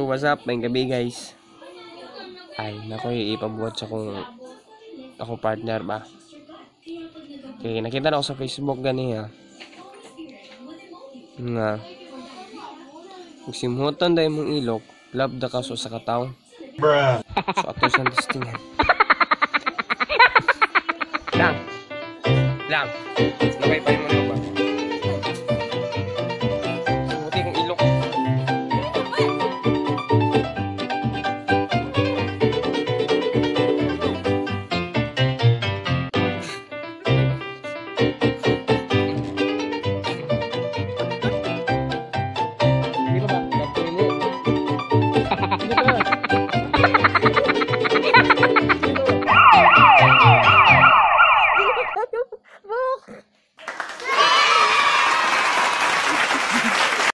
What's up? Maayong gabii, guys. Ay, nako, ipabuhat sa akong partner ba. Kay nakita na ako sa Facebook gani ha. Nga kung simhutan dahil mong ilok, love da ka sa usa ka tawo. Bruh. So ato siyang testingan. Lang. Lang. Nakay pa mo.